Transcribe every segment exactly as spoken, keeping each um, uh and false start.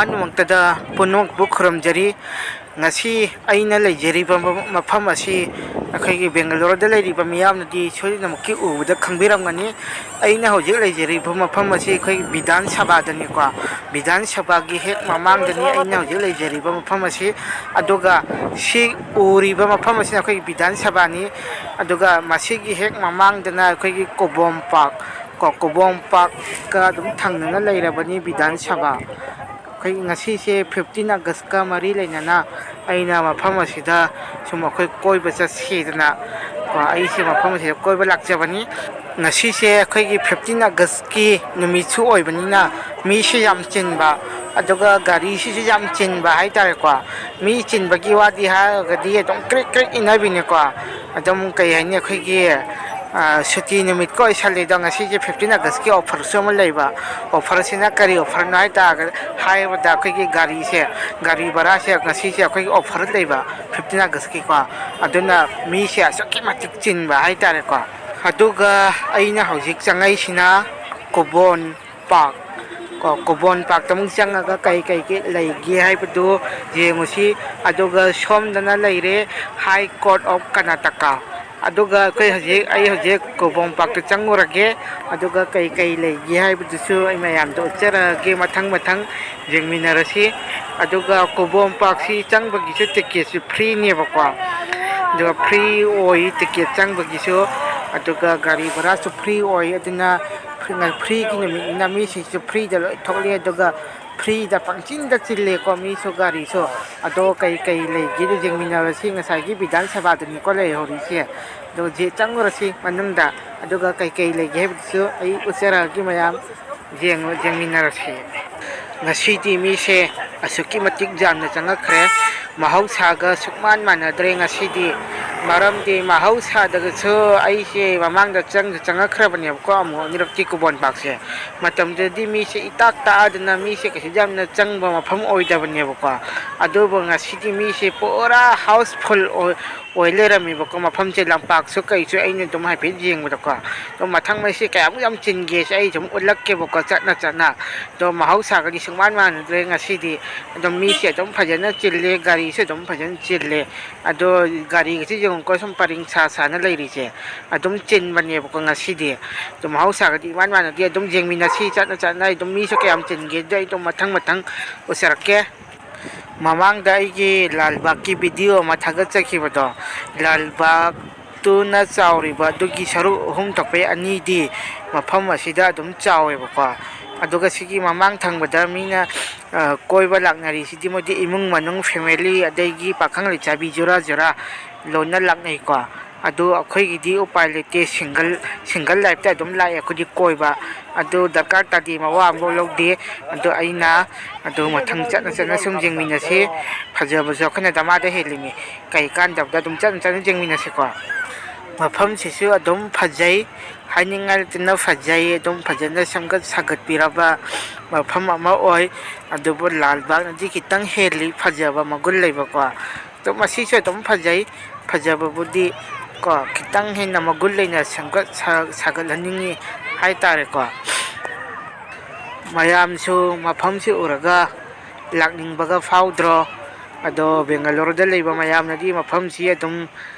ꯑꯍꯥꯟꯕꯃꯛꯇꯗ ꯄꯨꯝꯅꯃꯛꯄꯨ ꯈꯨꯔꯨꯝꯖꯔꯤ꯫ ꯉꯁꯤ ꯑꯩꯅ ꯂꯩꯖꯔꯤꯕ ꯃꯐꯝ ꯑꯁꯤ ꯑꯩꯈꯣꯏꯒꯤ ꯕꯦꯡꯒꯂꯣꯔꯗ ꯂꯩꯔꯤꯕ ꯃꯤꯌꯥꯝꯅꯗꯤ ꯁꯣꯏꯗꯅꯃꯛꯀꯤ ꯎꯕꯗ ꯈꯪꯕꯤꯔꯝꯒꯅꯤ꯫ ꯑꯩꯅ ꯍꯧꯖꯤꯛ ꯂꯩꯖꯔꯤꯕ ꯃꯐꯝ ꯑꯁꯤ ꯑꯩꯈꯣꯏꯒꯤ ꯕꯤꯙꯥꯟ ꯁꯚꯥꯗꯅꯤꯀꯣ꯫ ꯕꯤꯙꯥꯟ ꯁꯚꯥꯒꯤ ꯍꯦꯛ ꯃꯃꯥꯡꯗꯅꯤ ꯑꯩꯅ ꯍꯧꯖꯤꯛ ꯂꯩꯖꯔꯤꯕ ꯃꯐꯝ ꯑꯁꯤ꯫ ꯑꯗꯨꯒ ꯁꯤ ꯎꯔꯤꯕ ꯃꯐꯝ ꯑꯁꯤꯅ ꯑꯩꯈꯣꯏꯒꯤ ꯕꯤꯙꯥꯟ ꯁꯚꯥꯅꯤ꯫ ꯑꯗꯨꯒ ꯃꯁꯤꯒꯤ ꯍꯦꯛ ꯃꯃꯥꯡꯗꯅ ꯑꯩꯈꯣꯏꯒꯤ ꯀꯣꯕꯣꯝ ꯄꯥꯔꯛ ꯀꯣ, ꯀꯣꯕꯣꯝ ꯄꯥꯔꯛꯀ ꯑꯗꯨꯝ ꯊꯪꯅꯅ ꯂꯩꯔꯕꯅꯤ ꯕꯤꯙꯥꯟ ꯁꯚꯥ꯫ ꯑꯩꯈꯣꯏ ꯉꯁꯤꯁꯦ fifteen Augustꯀ ꯃꯔꯤ ꯂꯩꯅꯅ ꯑꯩꯅ ꯃꯐꯝ ꯑꯁꯤꯗ ꯁꯨꯝ ꯑꯩꯈꯣꯏ ꯀꯣꯏꯕ ꯆꯠꯁꯤꯗꯅ ꯀꯣ, ꯑꯩꯁꯦ ꯃꯐꯝ ꯑꯁꯤꯗ ꯀꯣꯏꯕ ꯂꯥꯛꯆꯕꯅꯤ꯫ ꯉꯁꯤꯁꯦ ꯑꯩꯈꯣꯏꯒꯤ fifteen Augustꯀꯤ ꯅꯨꯃꯤꯠꯁꯨ ꯑꯣꯏꯕꯅꯤꯅ ꯃꯤꯁꯨ ꯌꯥꯝ ꯆꯤꯟꯕ, ꯑꯗꯨꯒ ꯒꯥꯔꯤꯁꯤꯁꯨ ꯌꯥꯝ ꯆꯤꯟꯕ ꯍꯥꯏꯇꯥꯔꯦꯀꯣ꯫ ꯃꯤ ꯆꯤꯟꯕꯒꯤ ꯋꯥꯗꯤ ꯍꯥꯏꯔꯒꯗꯤ ꯑꯗꯨꯝ ꯀ꯭ꯔꯤꯛ ꯀ꯭ꯔꯤꯛ ꯏꯟꯅꯕꯤꯅꯤꯀꯣ꯫ ꯑꯗꯨꯝ ꯀꯩ ꯍꯥꯏꯅꯤ, ꯑꯩꯈꯣꯏꯒꯤ, ꯑ, ꯁꯨꯇꯤ ꯅꯨꯃꯤꯠꯀ ꯑꯣꯏꯁꯜꯂꯤꯗꯣ, ꯉꯁꯤꯁꯦ fifteen Augustꯀꯤ offerꯁꯨ ꯑꯃ ꯂꯩꯕ꯫ Offerꯁꯤꯅ ꯀꯔꯤ offerꯅꯣ ꯍꯥꯏ ꯇꯥꯔꯒ-, ꯍꯥꯏꯕꯗ ꯑꯩꯈꯣꯏꯒꯤ ꯒꯥꯔꯤꯁꯦ, ꯒꯥꯔꯤ ꯚꯔꯥꯁꯦ ꯉꯁꯤꯁꯦ ꯑꯩꯈꯣꯏꯒꯤ offer ꯂꯩꯕ fifteen Augustꯀꯤꯀꯣ꯫ ꯑꯗꯨꯅ ꯃꯤꯁꯦ ꯑꯁꯨꯛꯀꯤ ꯃꯇꯤꯛ ꯆꯤꯟꯕ ꯍꯥꯏꯇꯥꯔꯦꯀꯣ꯫ ꯑꯗꯨꯒ ꯑꯩꯅ ꯍꯧꯖꯤꯛ ꯆꯪꯉꯛꯏꯁꯤꯅ ꯀꯣꯕꯣꯟ ꯄꯥꯔꯛ ꯀꯣ, ꯀꯣꯕꯣꯟ ꯄꯥꯔꯛꯇ ꯑꯃꯨꯛ ꯆꯪꯉꯒ ꯀꯩ ꯀꯩ ꯀꯩ ꯂꯩꯒꯦ ꯍꯥꯏꯕꯗꯨ ꯌꯦꯡꯉꯨꯁꯤ꯫ ꯑꯗꯨꯒ ꯁꯣꯝꯗꯅ ꯂꯩꯔꯦ High Court of Karnataka꯫ ꯑꯗꯨꯒ ꯑꯩꯈꯣꯏ ꯍꯧꯖꯤꯛ, ꯑꯩ ꯍꯧꯖꯤꯛ ꯀꯣꯕꯣꯟ ꯄꯥꯔꯛꯇ ꯆꯪꯉꯨꯔꯒꯦ꯫ ꯑꯗꯨꯒ ꯀꯩ ꯀꯩ ꯂꯩꯒꯦ ꯍꯥꯏꯕꯗꯨꯁꯨ ꯑꯩ ꯃꯌꯥꯝꯗ ꯎꯠꯆꯔꯛꯑꯒꯦ ꯃꯊꯪ ꯃꯊꯪ ꯌꯦꯡꯃꯤꯟꯅꯔꯁꯤ꯫ ꯑꯗꯨꯒ ꯀꯣꯕꯣꯟ ꯄꯥꯔꯛꯁꯤ ꯆꯪꯕꯒꯤꯁꯨ ꯇꯤꯀꯦꯠꯁꯨ ꯐ꯭ꯔꯤꯅꯦꯕꯀꯣ꯫ ꯑꯗꯨꯒ ꯐ꯭ꯔꯤ ꯑꯣꯏ ꯇꯤꯀꯦꯠ ꯆꯪꯕꯒꯤꯁꯨ, ꯑꯗꯨꯒ ꯒꯥꯔꯤ ꯚꯔꯥꯁꯨ ꯐ꯭ꯔꯤ ꯑꯣꯏ꯫ ꯑꯗꯨꯅ ꯐ꯭ꯔꯤꯒꯤ ꯅꯨꯃꯤꯠꯅꯤꯅ ꯃꯤꯁꯤꯡꯁꯨ ꯐ꯭ꯔꯤꯗ ꯂꯣꯏ ꯊꯣꯛꯂꯛꯑꯦ꯫ ꯑꯗꯨꯒ ꯐ꯭ꯔꯤꯗ ꯄꯪꯆꯤꯟꯗ ꯆꯤꯜꯂꯦꯀꯣ ꯃꯤꯁꯨ ꯒꯥꯔꯤꯁꯨ꯫ ꯑꯗꯣ ꯀꯩ ꯀꯩ ꯂꯩꯒꯦꯗꯣ ꯌꯦꯡꯃꯤꯟꯅꯔꯁꯤ ꯉꯁꯥꯏꯒꯤ ꯕꯤꯙꯥꯟ ꯁꯚꯥꯗꯨꯅꯤꯀꯣ ꯂꯩꯍꯧꯔꯤꯁꯦ꯫ ꯑꯗꯣ ꯍꯧꯖꯤꯛ ꯆꯪꯉꯨꯔꯁꯤ ꯃꯅꯨꯡꯗ꯫ ꯑꯗꯨꯒ ꯀꯩ ꯀꯩ ꯂꯩꯒꯦ ꯍꯥꯏꯕꯗꯨꯁꯨ ꯑꯩ ꯎꯠꯆꯔꯛꯑꯒꯦ ꯃꯌꯥꯝ꯫ ꯌꯦꯡꯉꯨ-, ꯌꯦꯡꯃꯤꯟꯅꯔꯁꯤ꯫ ꯉꯁꯤꯗꯤ ꯃꯤꯁꯦ ꯑꯁꯨꯛꯀꯤ ꯃꯇꯤꯛ ꯌꯥꯝꯅ ꯆꯪꯉꯛꯈ꯭ꯔꯦ꯫ ꯃꯍꯧꯁꯥꯒ ꯁꯨꯛꯃꯥꯟ ꯃꯥꯟꯅꯗ꯭ꯔꯦ ꯉꯁꯤꯗꯤ꯫ ꯃꯔꯝꯗꯤ ꯃꯍꯧꯁꯥꯗꯒꯁꯨ ꯑꯩꯁꯦ ꯃꯃꯥꯡꯗ ꯆꯪꯁꯨ ꯆꯪꯉꯛꯈ꯭ꯔꯕꯅꯦꯕꯀꯣ, ꯑꯃꯨꯛ ꯑꯅꯤꯔꯛꯇꯤ ꯀꯨꯕꯣꯟ ꯄꯥꯛꯁꯦ꯫ ꯃꯇꯝꯗꯨꯗꯗꯤ ꯃꯤꯁꯦ ꯏꯇꯥꯛ ꯇꯥꯛꯑꯗꯅ ꯃꯤꯁꯦ ꯀꯩꯁꯨ ꯌꯥꯝꯅ ꯆꯪꯕ ꯃꯐꯝ ꯑꯣꯏꯗꯕꯅꯦꯕꯀꯣ꯫ ꯑꯗꯨꯕꯨ ꯉꯁꯤꯗꯤ ꯃꯤꯁꯦ ꯄꯨꯔꯥ ꯍꯥꯎꯁꯐꯨꯜ ꯑꯣꯏ, ꯑꯣꯏ ꯂꯩꯔꯝꯃꯦꯕꯀꯣ꯫ ꯃꯐꯝꯁꯦ ꯂꯝꯄꯥꯛꯁꯨ ꯀꯩꯁꯨ ꯑꯩꯅ ꯑꯗꯨꯝ ꯍꯥꯏꯐꯦꯠ ꯌꯦꯡꯕꯗꯀꯣ, ꯑꯗꯨꯝ ꯃꯊꯪ ꯃꯩꯁꯦ ꯀꯌꯥꯃꯨꯛ ꯌꯥꯝ ꯆꯤꯟꯒꯦꯁꯦ ꯑꯩ ꯁꯨꯝ ꯎꯠꯂꯛꯀꯦꯕꯀꯣ, ꯆꯠꯅ ꯆꯠꯅ꯫ ꯑꯗꯣ ꯃꯍꯧꯁꯥꯒꯗꯤ ꯁꯨꯡꯃꯥꯟ ꯃꯥꯟꯅꯗ꯭ꯔꯦ ꯉꯁꯤꯗꯤ꯫ ꯑꯗꯨꯝ ꯃꯤꯁꯦ ꯑꯗꯨꯝ ꯐꯖꯅ ꯆꯤꯜꯂꯦ, ꯒꯥꯔꯤꯁꯨ ꯑꯗꯨꯝ ꯐꯖꯅ ꯆꯤꯜꯂꯦ꯫ ꯑꯗꯣ ꯒꯥꯔꯤꯒꯁꯦ ꯌꯦꯡꯉꯨꯀꯣ, ꯁꯨꯝ ꯄꯔꯤꯡ ꯁꯥ ꯁꯥꯅ ꯂꯩꯔꯤꯁꯦ꯫ ꯑꯗꯨꯝ ꯆꯤꯟꯕꯅꯦꯕꯀꯣ ꯉꯁꯤꯗꯤ꯫ ꯑꯗꯣ ꯃꯍꯧꯁꯥꯒꯗꯤ ꯏꯃꯥꯟ ꯃꯥꯟꯅꯗꯦ꯫ ꯑꯗꯨꯝ ꯌꯦꯡꯃꯤꯟꯅꯁꯤ ꯆꯠꯅ ꯆꯠꯅ꯫ ꯑꯗꯨꯝ ꯃꯤꯁꯨ ꯀꯌꯥꯝ ꯆꯤꯟꯒꯦꯗꯣ ꯑꯩ ꯑꯗꯨꯝ ꯃꯊꯪ ꯃꯊꯪ ꯎꯠꯆꯔꯛꯀꯦ꯫ ꯃꯃꯥꯡꯗ ꯑꯩꯒꯤ ꯂꯥꯜꯕꯥꯒꯀꯤ ꯚꯤꯗꯤꯑꯣ ꯑꯃ ꯊꯥꯒꯠꯆꯈꯤꯕꯗꯣ, ꯂꯥꯜꯕꯥꯒꯇꯨꯅ ꯆꯥꯎꯔꯤꯕ ꯑꯗꯨꯒꯤ ꯁꯔꯨꯛ ꯑꯍꯨꯝ ꯊꯣꯛꯄꯩ ꯑꯅꯤꯗꯤ ꯃꯐꯝ ꯑꯁꯤꯗ ꯑꯗꯨꯝ ꯆꯥꯎꯋꯦꯕꯀꯣ꯫ ꯑꯗꯨꯒ ꯁꯤꯒꯤ ꯃꯃꯥꯡ ꯊꯪꯕꯗ ꯃꯤꯅ, ꯑ, ꯀꯣꯏꯕ ꯂꯥꯛꯅꯔꯤꯁꯤꯗꯤ ꯃꯣꯏꯗꯤ ꯏꯃꯨꯡ ꯃꯅꯨꯡ, ꯐꯦꯃꯤꯂꯤ, ꯑꯗꯒꯤ ꯄꯥꯈꯪ ꯂꯩꯁꯥꯕꯤ ꯖꯨꯔꯥ ꯖꯨꯔꯥ ꯂꯣꯏꯅ ꯂꯥꯛꯅꯩꯀꯣ꯫ ꯑꯗꯨ ꯑꯩꯈꯣꯏꯒꯤꯗꯤ ꯎꯄꯥꯏ ꯂꯩꯇꯦ, ꯁꯤꯡꯒꯜ, ꯁꯤꯡꯒꯜ ꯂꯥꯏꯐꯇ ꯑꯗꯨꯝ ꯂꯥꯛꯑꯦ ꯑꯩꯈꯣꯏꯗꯤ ꯀꯣꯏꯕ꯫ ꯑꯗꯨ ꯗꯔꯀꯥꯔ ꯇꯥꯗꯦ, ꯃꯋꯥ ꯑꯃꯐꯥꯎ ꯂꯧꯗꯦ꯫ ꯑꯗꯨ ꯑꯩꯅ ꯑꯗꯨ ꯃꯊꯪ ꯆꯠꯅ ꯆꯠꯅ ꯁꯨꯝ ꯌꯦꯡꯃꯤꯟꯅꯁꯤ꯫ ꯐꯖꯕꯁꯨ ꯑꯩꯈꯣꯏꯅ ꯗꯃꯥꯗ ꯍꯦꯜꯂꯤꯃꯤ꯫ ꯀꯩ ꯀꯥꯟꯗꯕꯗ ꯑꯗꯨꯝ ꯆꯠꯅ ꯆꯠꯅ ꯌꯦꯡꯃꯤꯟꯅꯁꯤꯀꯣ꯫ ꯃꯐꯝꯁꯤꯁꯨ ꯑꯗꯨꯝ ꯐꯖꯩ, ꯍꯥꯏꯅꯤꯡꯉꯥꯏ ꯂꯩꯇꯅ ꯐꯖꯩ꯫ ꯑꯗꯨꯝ ꯐꯖꯅ ꯁꯦꯝꯒꯠ ꯁꯥꯒꯠꯄꯤꯔꯕ ꯃꯐꯝ ꯑꯃ ꯑꯣꯏ꯫ ꯑꯗꯨꯕꯨ ꯂꯥꯜꯕꯥꯒꯅꯗꯤ ꯈꯤꯇꯪ ꯍꯦꯜꯂꯤ ꯐꯖꯕ, ꯃꯒꯨꯟ ꯂꯩꯕꯀꯣ꯫ ꯑꯗꯨꯝ ꯃꯁꯤꯁꯨ ꯑꯗꯨꯝ ꯐꯖꯩ꯫ ꯐꯖꯕꯕꯨꯗꯤ ꯀꯣ, ꯈꯤꯇꯪ ꯍꯦꯟꯅ ꯃꯒꯨꯟ ꯂꯩꯅ ꯁꯦꯝꯒꯠ-, ꯁꯥ-, ꯁꯥꯒꯠꯍꯟꯅꯤꯡꯉꯤ ꯍꯥꯏ ꯇꯥꯔꯦꯀꯣ꯫ ꯃꯌꯥꯝꯁꯨ ꯃꯐꯝꯁꯤ ꯎꯔꯒ ꯂꯥꯛꯅꯤꯡꯕꯒ ꯐꯥꯎꯗ꯭ꯔꯣ? ꯑꯗꯣ ꯕꯦꯡꯒꯂꯣꯔꯗ ꯂꯩꯕ ꯃꯌꯥꯝꯅꯗꯤ ꯃꯐꯝꯁꯤ ꯑꯗꯨꯝ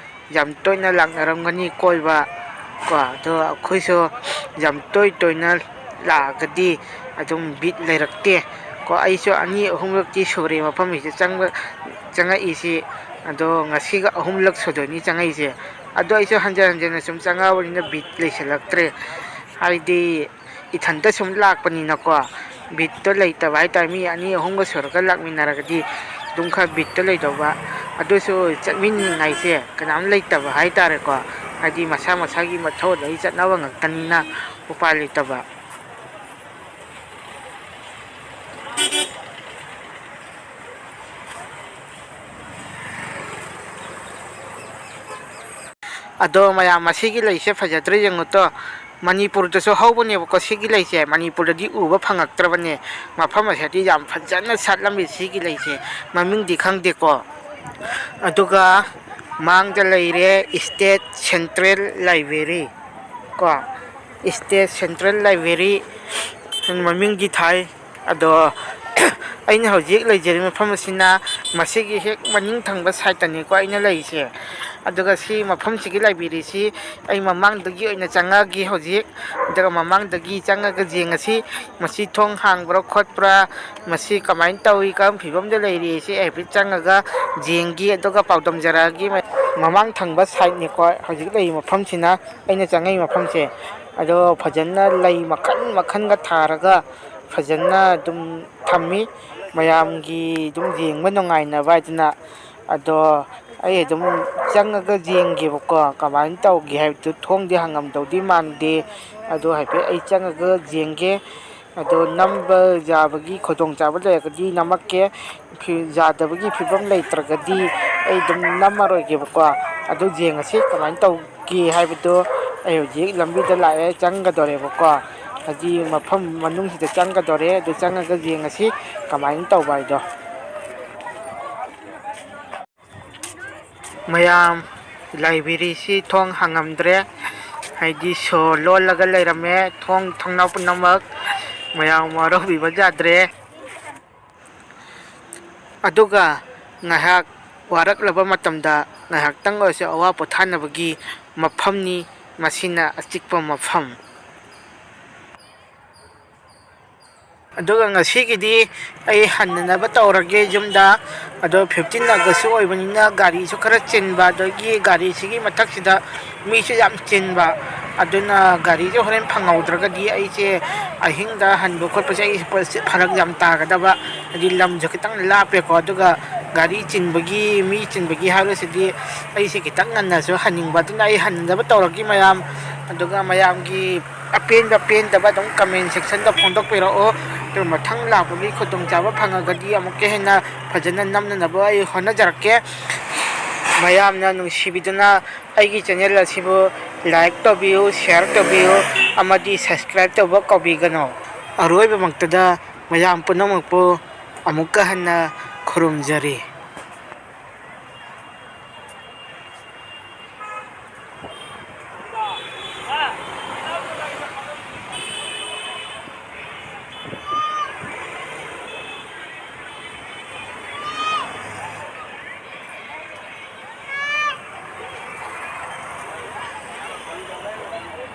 ꯌꯥꯝ ꯇꯣꯏꯅ ꯂꯥꯛꯅꯔꯝꯒꯅꯤ ꯀꯣꯏꯕ ꯀꯣ꯫ ꯑꯗꯣ ꯑꯩꯈꯣꯏꯁꯨ ꯌꯥꯝ ꯇꯣꯏ ꯇꯣꯏꯅ ꯂꯥꯛꯑꯒꯗꯤ ꯑꯗꯨꯝ ꯕꯤꯠ ꯂꯩꯔꯛꯇꯦ ꯀꯣ꯫ ꯑꯩꯁꯨ ꯑꯅꯤ ꯑꯍꯨꯝꯂꯛꯇꯤ ꯁꯨꯔꯦ ꯃꯐꯝꯁꯤꯗ ꯆꯪꯕ, ꯆꯪꯉꯛꯏꯁꯤ꯫ ꯑꯗꯣ ꯉꯁꯤꯒ ꯑꯍꯨꯝꯂꯛ ꯁꯨꯗꯣꯏꯅꯤ ꯆꯪꯉꯛꯏꯁꯦ꯫ ꯑꯗꯣ ꯑꯩꯁꯨ ꯍꯟꯖꯟ ꯍꯟꯖꯟꯅ ꯁꯨꯝ ꯆꯪꯉꯛꯑꯕꯅꯤꯅ ꯕꯤꯠ ꯂꯩꯁꯤꯜꯂꯛꯇ꯭ꯔꯦ꯫ ꯍꯥꯏꯗꯤ ꯏꯊꯟꯇ ꯁꯨꯝ ꯂꯥꯛꯄꯅꯤꯅꯀꯣ, ꯕꯤꯠꯇꯣ ꯂꯩꯇꯕ ꯍꯥꯏꯇꯥꯔꯦ꯫ ꯃꯤ ꯑꯅꯤ ꯑꯍꯨꯝꯒ ꯁꯨꯔꯒ ꯂꯥꯛꯃꯤꯟꯅꯔꯒꯗꯤ ꯑꯗꯨꯝ ꯈꯔ ꯕꯤꯠꯇꯣ ꯂꯩꯗꯧꯕ꯫ ꯑꯗꯨꯁꯨ ꯆꯠꯃꯤꯟꯅꯅꯤꯡꯉꯥꯏꯁꯦ ꯀꯅꯥꯝ ꯂꯩꯇꯕ ꯍꯥꯏꯇꯥꯔꯦꯀꯣ꯫ ꯍꯥꯏꯗꯤ ꯃꯁꯥ ꯃꯁꯥꯒꯤ ꯃꯊꯧ ꯂꯣꯏ ꯆꯠꯅꯕ ꯉꯥꯛꯇꯅꯤꯅ ꯎꯄꯥꯏ ꯂꯩꯇꯕ꯫ ꯑꯗꯣ ꯃꯌꯥꯝ, ꯃꯁꯤꯒꯤ ꯂꯩꯁꯦ ꯐꯖꯗ꯭ꯔꯥ ꯌꯦꯡꯉꯨ ꯇꯣ꯫ ꯃꯅꯤꯄꯨꯔꯗꯁꯨ ꯍꯧꯕꯅꯦꯕꯀꯣ ꯁꯤꯒꯤ ꯂꯩꯁꯦ, ꯃꯅꯤꯄꯨꯔꯗꯗꯤ ꯎꯕ ꯐꯪꯉꯛꯇ꯭ꯔꯕꯅꯦ꯫ ꯃꯐꯝ ꯑꯁꯤꯗꯤ ꯌꯥꯝ ꯐꯖꯅ ꯁꯥꯠꯂꯝꯃꯤ ꯁꯤꯒꯤ ꯂꯩꯁꯦ, ꯃꯃꯤꯡꯗꯤ ꯈꯪꯗꯦꯀꯣ꯫ ꯑꯗꯨꯒ ꯃꯥꯡꯗ ꯂꯩꯔꯦ State Central Library ꯀꯣ, State Central Library ꯃꯃꯤꯡꯗꯤ ꯊꯥꯏ꯫ ꯑꯗꯣ ꯑꯩꯅ ꯍꯧꯖꯤꯛ ꯂꯩꯖꯔꯤꯕ ꯃꯐꯝ ꯑꯁꯤꯅ ꯃꯁꯤꯒꯤ ꯍꯦꯛ ꯃꯅꯤꯡ ꯊꯪꯕ ꯁꯥꯏꯠꯇꯅꯤꯀꯣ ꯑꯩꯅ ꯂꯩꯔꯤꯁꯦ꯫ ꯑꯗꯨꯒ ꯁꯤ ꯃꯐꯝꯁꯤꯒꯤ ꯂꯥꯏꯕ꯭ꯔꯦꯔꯤꯁꯤ ꯑꯩ ꯃꯃꯥꯡꯗꯒꯤ ꯑꯣꯏꯅ ꯆꯪꯉꯛꯑꯒꯦ ꯍꯧꯖꯤꯛ꯫ ꯑꯗꯨꯒ ꯃꯃꯥꯡꯗꯒꯤ ꯆꯪꯉꯒ ꯌꯦꯡꯉꯁꯤ, ꯃꯁꯤ ꯊꯣꯡ ꯍꯥꯡꯕ꯭ꯔꯥ ꯈꯣꯠꯄ꯭ꯔꯥ, ꯃꯁꯤ ꯀꯃꯥꯏꯅ ꯇꯧꯏ, ꯀꯔꯝꯕ ꯐꯤꯕꯝꯗ ꯂꯩꯔꯤ, ꯁꯤ ꯑꯩ ꯍꯥꯏꯐꯦꯠ ꯆꯪꯉꯒ ꯌꯦꯡꯒꯦ꯫ ꯑꯗꯨꯒ ꯄꯥꯎꯗꯝꯖꯔꯛꯑꯒꯦ꯫ ꯃꯃꯥꯡ ꯊꯪꯕ ꯁꯥꯏꯠꯅꯤꯀꯣ ꯍꯧꯖꯤꯛ ꯂꯩꯔꯤꯕ ꯃꯐꯝꯁꯤꯅ, ꯑꯩꯅ ꯆꯪꯉꯛꯏ ꯃꯐꯝꯁꯦ꯫ ꯑꯗꯣ ꯐꯖꯅ ꯂꯩ ꯃꯈꯜ ꯃꯈꯜꯒ ꯊꯥꯔꯒ ꯐꯖꯅ ꯑꯗꯨꯝ ꯊꯝꯃꯤ꯫ ꯃꯌꯥꯝꯒꯤ ꯑꯗꯨꯝ ꯌꯦꯡꯕ ꯅꯨꯡꯉꯥꯏꯅꯕ ꯍꯥꯏꯗꯅ꯫ ꯑꯗꯣ ꯑꯩ ꯑꯗꯨꯝ ꯆꯪꯉꯒ ꯌꯦꯡꯒꯦꯕꯀꯣ, ꯀꯃꯥꯏꯅ ꯇꯧꯒꯦ ꯍꯥꯏꯕꯗꯨ꯫ ꯊꯣꯡꯗꯤ ꯍꯥꯡꯉꯝꯗꯧꯗꯤ ꯃꯥꯟꯗꯦ꯫ ꯑꯗꯣ ꯍꯥꯏꯐꯦꯠ ꯑꯩ ꯆꯪꯉꯒ ꯌꯦꯡꯒꯦ꯫ ꯑꯗꯣ ꯅꯝꯕ ꯌꯥꯕꯒꯤ ꯈꯨꯗꯣꯡꯆꯥꯕ ꯂꯩꯔꯒꯗꯤ ꯅꯝꯃꯛꯀꯦ꯫ ꯐꯤ-, ꯌꯥꯗꯕꯒꯤ ꯐꯤꯕꯝ ꯂꯩꯇ꯭ꯔꯒꯗꯤ ꯑꯩ ꯑꯗꯨꯝ ꯅꯝꯃꯔꯣꯏꯒꯦꯕꯀꯣ꯫ ꯑꯗꯨ ꯌꯦꯡꯉꯁꯤ ꯀꯃꯥꯏꯅ ꯇꯧꯒꯦ ꯍꯥꯏꯕꯗꯣ꯫ ꯑꯩ ꯍꯧꯖꯤꯛ ꯂꯝꯕꯤꯗ ꯂꯥꯛꯑꯦ, ꯆꯪꯒꯗꯧꯔꯦꯕꯀꯣ꯫ ꯍꯥꯏꯗꯤ ꯃꯐꯝ ꯃꯅꯨꯡꯁꯤꯗ ꯆꯪꯒꯗꯧꯔꯦ꯫ ꯑꯗꯨ ꯆꯪꯉꯒ ꯌꯦꯡꯉꯁꯤ ꯀꯃꯥꯏꯅ ꯇꯧꯕ ꯍꯥꯏꯗꯣ꯫ ꯃꯌꯥꯝ, ꯂꯥꯏꯕ꯭ꯔꯦꯔꯤꯁꯤ ꯊꯣꯡ ꯍꯥꯡꯉꯝꯗ꯭ꯔꯦ, ꯍꯥꯏꯗꯤ ꯁꯣ ꯂꯣꯜꯂꯒ ꯂꯩꯔꯝꯃꯦ꯫ ꯊꯣꯡ ꯊꯣꯡꯅꯥꯎ ꯄꯨꯝꯅꯃꯛ꯫ ꯃꯌꯥꯝ ꯋꯥꯔꯧꯕꯤꯕ ꯌꯥꯗ꯭ꯔꯦ꯫ ꯑꯗꯨꯒ ꯉꯥꯏꯍꯥꯛ ꯋꯥꯔꯛꯂꯕ ꯃꯇꯝꯗ ꯉꯥꯏꯍꯥꯛꯇꯪ ꯑꯣꯏꯔꯁꯨ ꯑꯋꯥ ꯄꯣꯊꯥꯅꯕꯒꯤ ꯃꯐꯝꯅꯤ꯫ ꯃꯁꯤꯅ ꯑꯆꯤꯛꯄ ꯃꯐꯝ꯫ ꯑꯗꯨꯒ ꯉꯁꯤꯒꯤꯗꯤ ꯑꯩ ꯍꯟꯅꯅꯕ ꯇꯧꯔꯒꯦ ꯌꯨꯝꯗ꯫ ꯑꯗꯣ fifteen August ꯑꯣꯏꯕꯅꯤꯅ ꯒꯥꯔꯤꯁꯨ ꯈꯔ ꯆꯤꯟꯕ, ꯑꯗꯒꯤ ꯒꯥꯔꯤꯁꯤꯒꯤ ꯃꯊꯛꯁꯤꯗ ꯃꯤꯁꯨ ꯌꯥꯝ ꯆꯤꯟꯕ꯫ ꯑꯗꯨꯅ ꯒꯥꯔꯤꯁꯦ ꯍꯣꯔꯦꯟ ꯐꯪꯍꯧꯗ꯭ꯔꯒꯗꯤ ꯑꯩꯁꯦ ꯑꯍꯤꯡꯗ ꯍꯟꯕ ꯈꯣꯠꯄꯁꯦ ꯑꯩ ꯐꯔꯛ ꯌꯥꯝ ꯇꯥꯒꯗꯕ꯫ ꯍꯥꯏꯗꯤ ꯂꯝꯁꯨ ꯈꯤꯇꯪ ꯂꯥꯞꯄꯦꯀꯣ꯫ ꯑꯗꯨꯒ ꯒꯥꯔꯤ ꯆꯤꯟꯕꯒꯤ, ꯃꯤ ꯆꯤꯟꯕꯒꯤ ꯍꯥꯏꯕꯁꯤꯗꯤ ꯑꯩꯁꯦ ꯈꯤꯇꯪ ꯉꯟꯅꯁꯨ ꯍꯟꯅꯤꯡꯕ꯫ ꯑꯗꯨꯅ ꯑꯩ ꯍꯟꯅꯕ ꯇꯧꯔꯒꯦ ꯃꯌꯥꯝ꯫ ꯑꯗꯨꯒ ꯃꯌꯥꯝꯒꯤ ꯑꯄꯦꯟꯕ ꯄꯦꯟꯗꯕ ꯑꯗꯨꯝ comment section ꯗ ꯐꯣꯡꯗꯣꯛꯄꯤꯔꯛꯑꯣ꯫ ꯑꯗꯨ ꯃꯊꯪ ꯂꯥꯛꯄꯒꯤ ꯈꯨꯗꯣꯡꯆꯥꯕ ꯐꯪꯉꯒꯗꯤ ꯑꯃꯨꯛꯀ ꯍꯦꯟꯅ ꯐꯖꯅ ꯅꯝꯅꯅꯕ ꯑꯩ ꯍꯣꯠꯅꯖꯔꯛꯀꯦ꯫ ꯃꯌꯥꯝꯅ ꯅꯨꯡꯁꯤꯕꯤꯗꯨꯅ ꯑꯩꯒꯤ ꯆꯦꯅꯦꯜ ꯑꯁꯤꯕꯨ ꯂꯥꯏꯛ ꯇꯧꯕꯤꯌꯨ, ꯁꯤꯌꯥꯔ ꯇꯧꯕꯤꯌꯨ ꯑꯃꯗꯤ ꯁꯕꯁꯀ꯭ꯔꯥꯏꯕ ꯇꯧꯕ ꯀꯥꯎꯕꯤꯒꯅꯨ꯫ ꯑꯔꯣꯏꯕꯃꯛꯇꯗ ꯃꯌꯥꯝ ꯄꯨꯝꯅꯃꯛꯄꯨ ꯑꯃꯨꯛꯀ ꯍꯟꯅ ꯈꯨꯔꯨꯝꯖꯔꯤ꯫